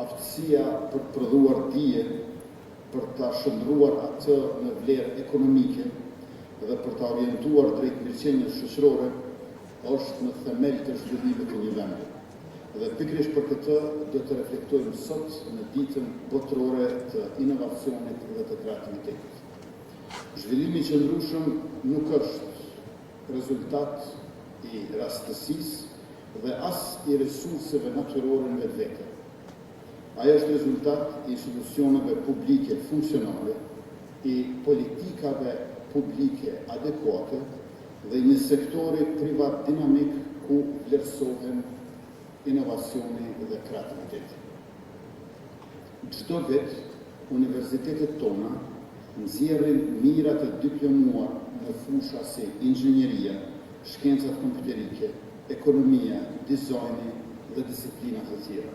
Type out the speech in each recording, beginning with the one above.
Aftësia për të prodhuar dije, për ta shndërruar atë në vlerë ekonomike dhe për ta orientuar drejt mirëqenies shoqërore, është në themel të zhvillimit të një vendi. Dhe pikërisht për këtë do të reflektojmë sot në Ditën Botërore të Inovacionit dhe të Kreativitetit. Zhvillimi i qëndrueshëm nuk është rezultat i rastësisë dhe as i resurseve natyrore në vetvete. Ai është rezultat i institucioneve publike funksionale, i politikave publike adekuate dhe i një sektori privat dinamik ku vlerësohen inovacioni dhe kreativiteti. Çdo vit, universitetet tona nxjerrin mijëra të diplomuar në fusha si inxhinieria, shkencat kompjuterike, ekonomia, dizajni dhe disiplina të tjera.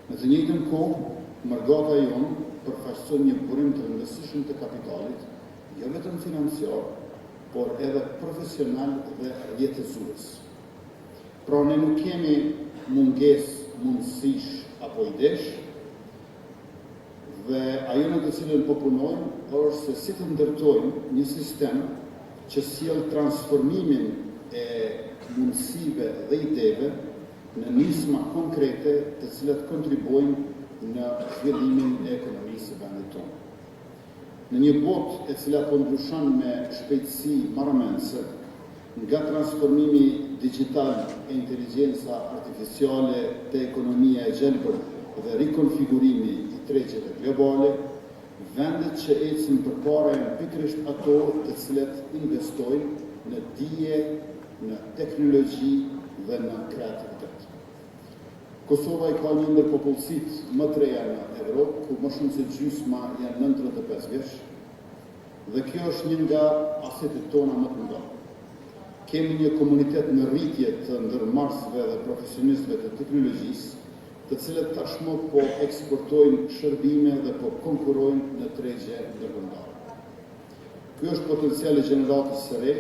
Në të njëjtën kohë, mërgata jonë përfaqëson një burim të rëndësishëm të kapitalit, jo vetëm financiar, por edhe profesional dhe rrjetëzues. Pra ne nuk kemi mungesë mundësish apo idesh, dhe ajo në të cilën po punojmë është se si të ndërtojmë një sistem që sjell transformimin e mundësive dhe ideve në nisma konkrete të cilat kontribuojnë në zhvillimin e ekonomisë së vendit tonë. Në një botë e cila po ndryshon me shpejtësi marramendëse, nga transformimi digjital e inteligjenca artificiale te ekonomia e gjelbër dhe rikonfigurimi i tregjeve globale, vendet që ecin përpara janë pikërisht ato të cilat investojnë në dije, në teknologji dhe në kreativitet. Kosova i ka një ndër popullsitë më të reja në Evropë, ku më shumë se gjysma janë nën 35 vjeç, dhe kjo është një nga asetet tona më të mëdha. Kemi një komunitet në rritje të ndërmarrësve dhe profesionistëve të teknologjisë, të cilët tashmë po eksportojnë shërbime dhe po konkurrojnë në tregje ndërkombëtare. Ky është potencial i gjeneratës së re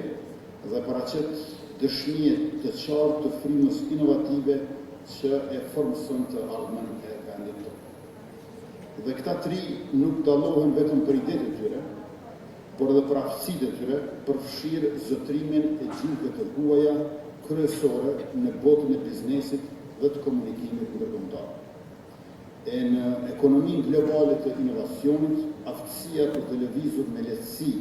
dhe paraqet dëshmi të qartë të frymës inovative që e formëson të ardhmen e vendit tonë. Dhe këta të rinj nuk dallohen vetëm për idetë e tyre, por edhe për aftësitë e tyre, përfshirë zotërimin e gjuhëve të huaja kryesore në botën e biznesit dhe të komunikimit ndërkombëtar. E në ekonominë globale të inovacionit, aftësia për të lëvizur me lehtësi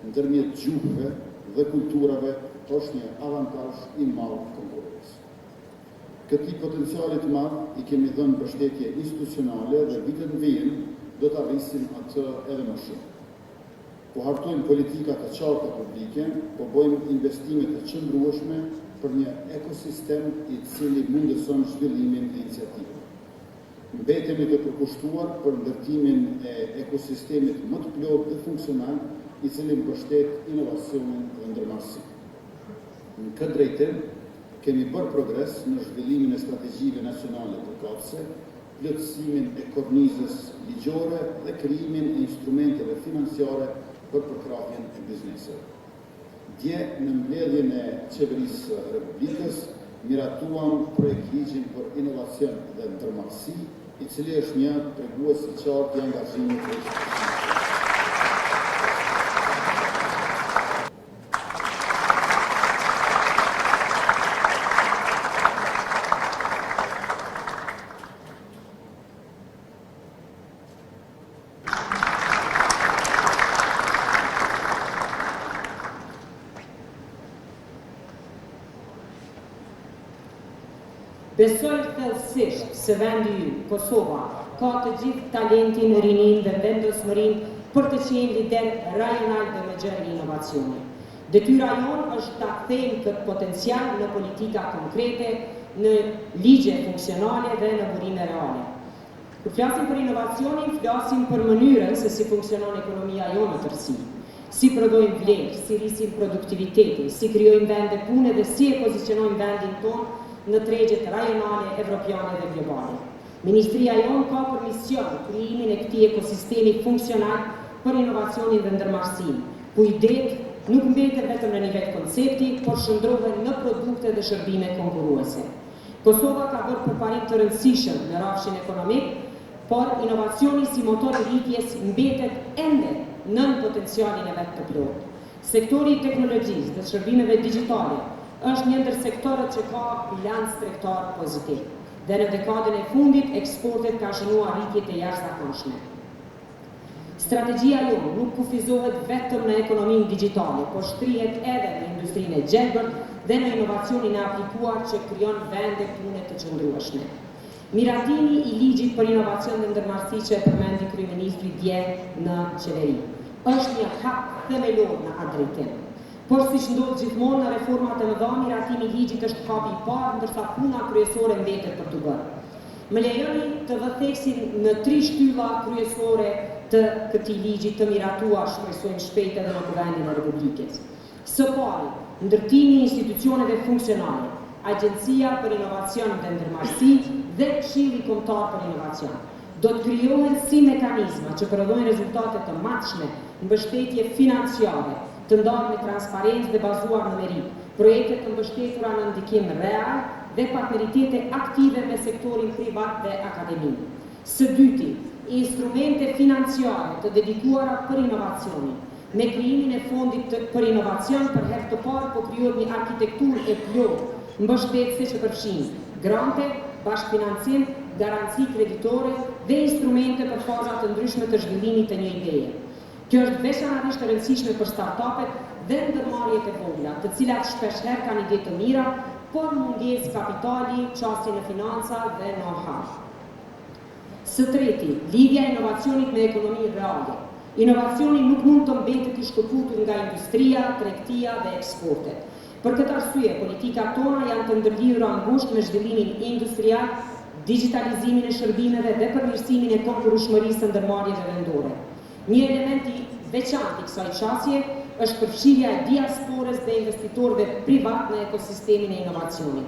ndërmjet gjuhëve dhe kulturave është një avantazh i madh konkurrues. Këtij potenciali të madh i kemi dhënë mbështetje institucionale dhe vitet në vijim do ta rrisim atë edhe më shumë. Po hartojmë politika të qarta publike, po bëjmë investime të qëndrueshme për një ekosistem i cili mundëson zhvillimin e iniciativave. Mbetemi të përkushtuar për ndërtimin e ekosistemit më të plotë dhe funksional, i cili mbështet inovacionin dhe ndërmarrësinë. Në këtë drejtim, kemi bërë progres në zhvillimin e strategjive nacionale përkatëse, plotësimin e kornizës ligjore dhe krijimin e instrumenteve financiare për përkrahjen e bizneseve. Dje, në mbledhjen e Qeverisë së Republikës, miratuam Projektligjin për Inovacion dhe Ndërmarrësi, i cili është një tregues i qartë i angazhimit të institucionit. Besoj thellësisht se vendi ynë, Kosova, ka të gjithë talentin, rininë dhe vendosmërinë për të qenë lider rajonal dhe më gjerë i inovacionit. Detyra jonë është ta kthejmë këtë potencial në politika konkrete, në ligje funksionale dhe në burime reale. Kur flasim për inovacionin, flasim për mënyrën se si funksionon ekonomia jonë në tërësi. Si prodhojmë vlerë, si rrisim produktivitetin, si krijojmë vende pune dhe si e pozicionojmë vendin tonë në tregjet rajonale, evropiane dhe globale. Ministria jonë ka për mision krijimin e këtij ekosistemi funksional për inovacionin dhe ndërmarrësinë, ku idetë nuk mbeten vetëm në nivel koncepti, por shndërrohen në produkte dhe shërbime konkurruese. Kosova ka bërë përparim të rëndësishëm në rrafshin ekonomik, por inovacioni si motor i rritjes mbetet ende nën potencialin e vet të plotë. Sektori i teknologjisë dhe shërbimeve digjitale është një ndër sektorët që ka bilanc tregtar pozitiv dhe në dekadën e fundit eksportet kanë shënuar rritje të jashtëzakonshme. Strategjia jonë nuk kufizohet vetëm në ekonominë digjitale, por shtrihet edhe në industrinë e gjelbërt dhe në inovacionin e aplikuar që krijon vende pune të qëndrueshme. Miratimi i ligjit për inovacion dhe ndërmarrësi që e përmendi kryeministri dje në qeveri është një hap themelor në atë drejtim. Por siç ndodh gjithmonë në reformat e mëdha, miratimi i ligjit është hapi i parë, ndërsa puna kryesore mbetet për t'u bërë. Më lejoni të vë theksin në tri shtylla kryesore të këtij ligji të miratuar, shpresojmë shpejt edhe në Kuvendin e Republikës. Së pari, ndërtimi i institucioneve funksionale, Agjencia për Inovacion dhe Ndërmarrësi dhe Këshilli Kombëtar për Inovacion. Do të krijohen si mekanizma që prodhojnë rezultate të matshme, mbështetje financiare, të ndarë me transparencë dhe bazuar në meritë, projekte të mbështetura në ndikim real dhe partneritete aktive me sektorin privat dhe akademinë. Së dyti, instrumente financiare të dedikuara për inovacionin. Me krijimin e fondit të, për inovacion për herë të parë po krijohet një arkitekturë e plotë mbështetëse që përfshin grante, bashkëfinancim, garanci kreditore dhe instrumente për faza të ndryshme të zhvillimit të një ideje. Kjo është veçanërisht e rëndësishme për startupet dhe ndërmarrjet e vogla, të cilat shpeshherë kanë ide të mira, por mungesë kapitali, qasje në financa dhe know-how. Së treti, lidhja e inovacionit me ekonominë reale. Inovacioni nuk mund të mbetet i shkëputur nga industria, tregtia dhe eksportet. Për këtë arsye, politikat tona janë të ndërlidhura ngushtë me zhvillimin industrial, digjitalizimin e shërbimeve dhe përmirësimin e konkurrueshmërisë së ndërmarrjeve vendore. Një element i veçantë i kësaj qasje është përfshirja e diasporës dhe investitorëve privat në ekosistemin e inovacionit.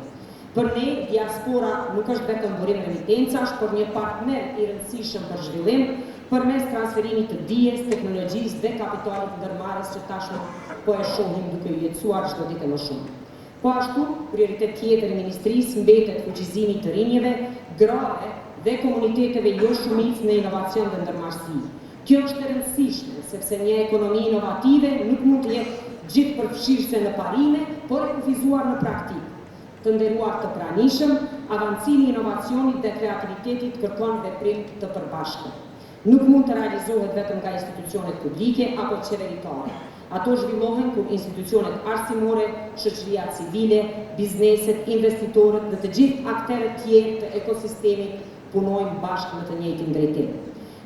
Për ne, diaspora nuk është vetëm burim remitencash, por një partner i rëndësishëm për zhvillim, përmes transferimit të dijes, teknologjisë dhe kapitalit ndërmarrës që tashmë po e shohim duke u jetësuar çdo ditë më shumë. Po ashtu, prioritet tjetër i ministrisë mbetet fuqizimi i të rinjve, grave dhe komuniteteve jo shumicë në inovacion dhe ndërmarrësi. Kjo është e rëndësishme, sepse një ekonomi inovative nuk mund të jetë gjithëpërfshirëse në parime, por e kufizuar në praktikë. Të nderuar të pranishëm, avancimi i inovacionit dhe kreativitetit kërkon veprim të përbashkët. Nuk mund të realizohet vetëm nga institucionet publike apo qeveritare. Ato zhvillohen kur institucionet arsimore, shoqëria civile, bizneset, investitorët dhe të gjithë akterët tjerë të ekosistemit punojnë bashkë në të njëjtin drejtim.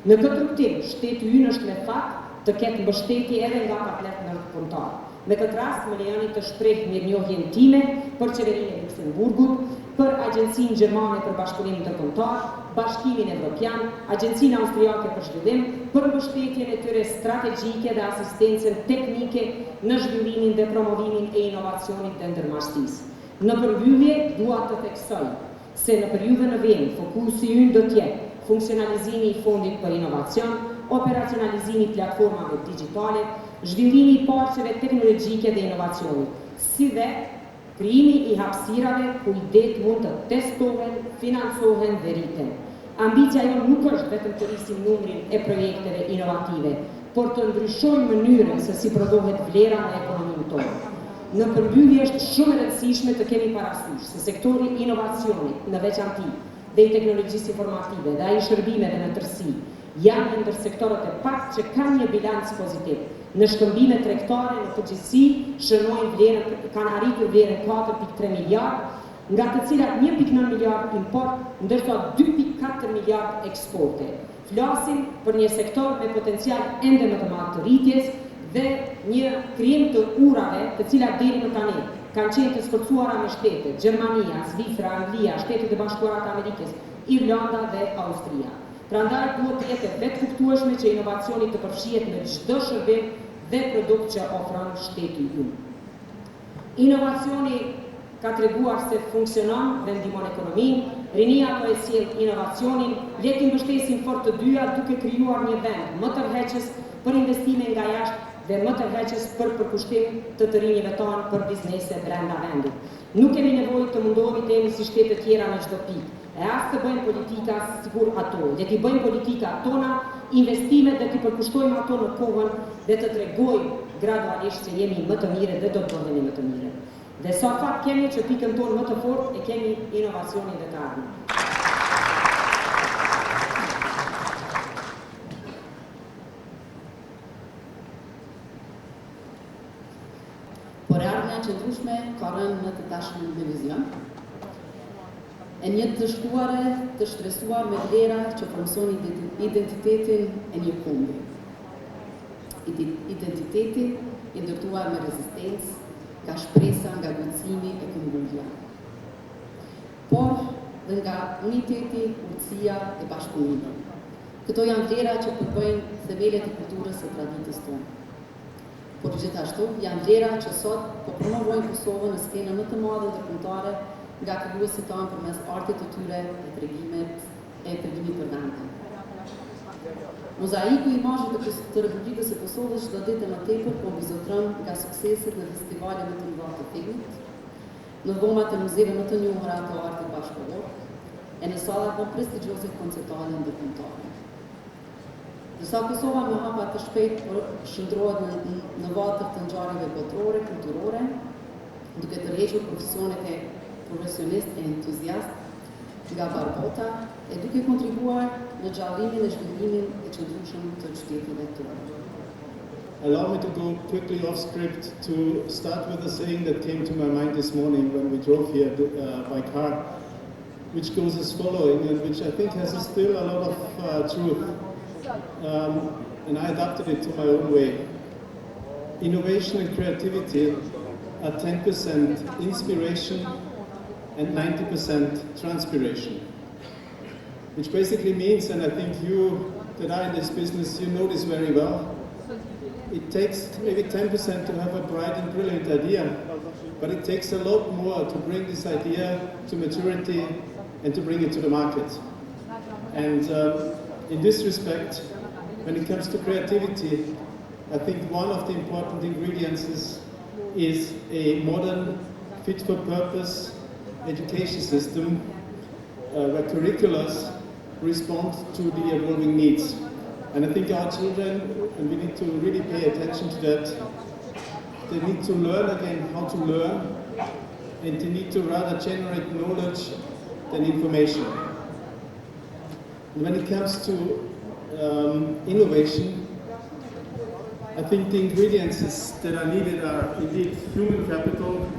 Në këtë rrugëtim, shteti ynë është me fat të ketë mbështetje edhe nga partnerët ndërkombëtar. Me këtë rast më lejoni të shpreh mirënjohjen time për qeverinë e Luksemburgut, për Agjencinë Gjermane për Bashkëpunim Ndërkombëtar, Bashkimin Evropian, Agjencinë Austriake për Zhvillim, për mbështetjen e tyre strategjike dhe asistencën teknike në zhvillimin dhe promovimin e inovacionit dhe ndërmarrësisë. Në përmbyllje, dua të theksoj se në periudhën në vijim fokusi ynë do të jetë funksionalizimi i fondit për inovacion, operacionalizimi i platformave digjitale, zhvillimi i parqeve teknologjike dhe inovacionit, si dhe krijimi i hapësirave ku idetë mund të testohen, financohen dhe rriten. Ambicia jonë nuk është vetëm të rrisim numrin e projekteve inovative, por të ndryshojmë mënyrën se si prodhohet vlera në ekonominë tonë. Në përmbyllje është shumë e rëndësishme të kemi parasysh se sektori i inovacionit në veçanti dhe i teknologjisë informative dhe ai i shërbimeve në tërësi janë një ndër sektorët e paktë që kanë një bilanc pozitiv. Në shkëmbime tregtare në përgjithësi shënojnë vlerën kanë arritur vlerën 4.3 miliard, nga të cilat 1.9 miliard import, ndërsa 2.4 miliard eksporte. Flasim për një sektor me potencial ende më të madh të rritjes dhe një krijim të urave, të cilat deri më tani kanë qenë të sforcuara me shtetet Gjermania, Zvicra, Anglia, Shtetet e Bashkuara të Amerikës, Irlanda dhe Austria. Prandaj duhet të jetë e vetëkuptueshme që inovacioni të përfshihet në çdo shërbim dhe produkt që ofron shteti ynë. Inovacioni ka treguar se funksionon dhe ndihmon ekonominë, rinia po e sjell inovacionin, le t'i mbështesim fort të dyja duke krijuar një vend më tërheqës për investime nga jashtë. dhe më tërheqës për përkushtim të të rinjve tanë për biznese brenda vendit. Nuk kemi nevojë të mundohemi të jemi si shtete tjera në çdo pikë, e as të bëjmë politika sikur ato. Le t'i bëjmë politikat tona, investimet dhe t'i përkushtojmë ato në kohën dhe të tregojmë gradualisht se jemi më të mirët dhe do të bëhemi më të mirët. Dhe sa fat kemi që pikën tonë më të fortë e kemi inovacionin dhe të ardhmen. Por e ardhmja e qëndrueshme ka rrënjë në të tashmen me vizion, e një të shkuare të shtresuar me vlera që formësojnë identitetin e një kombi. Identiteti i ndërtuar me rezistencë, nga shpresa, nga guximi e këmbëngulja. Por dhe nga uniteti, urtësia e bashkëpunimi. Këto janë vlera që përbëjnë themelet e kulturës e traditës tonë. Por gjithashtu janë vlera që sot po promovojnë Kosovën në skenën më të madhe ndërkombëtare nga krijuesit tanë përmes artit të tyre e tregimit e tregimit për vendin. Mozaiku i imazhit të, të Republikës së Kosovës çdo ditë e më tepër po mbizotëron nga sukseset në festivale më të mëdha të filmit, në dhomat e muzeve më të njohura të artit bashkëkohor, e në sallat më prestigjioze koncertale ndërkombëtare. Ndërsa Kosova me hapa të shpejt po shndërrohet në, në vatër të ngjarjeve botërore, kulturore, duke tërhequr profesionet e profesionistë e entuziastë nga mbarë bota e duke kontribuar në gjallimin e zhvillimin e qëndrueshëm të qyteteve tona. Allow me to go quickly off script to start with a saying that came to my mind this morning when we drove here uh, by car, which goes as following and which I think has still a lot of uh, truth. Um, and I adapted it to my own way. Innovation and creativity are 10% inspiration and 90% transpiration. Which basically means, and I think you that are in this business, you know this very well, it takes maybe 10% to have a bright and brilliant idea, but it takes a lot more to bring this idea to maturity and to bring it to the market. And um, in this respect, when it comes to creativity, I think one of the important ingredients is, is a modern, fit for purpose education system uh, where curriculums respond to the evolving needs. And I think our children, and we need to really pay attention to that, they need to learn again how to learn, and they need to rather generate knowledge than information. And when it comes to um, innovation, I think the ingredients that are needed are indeed human capital.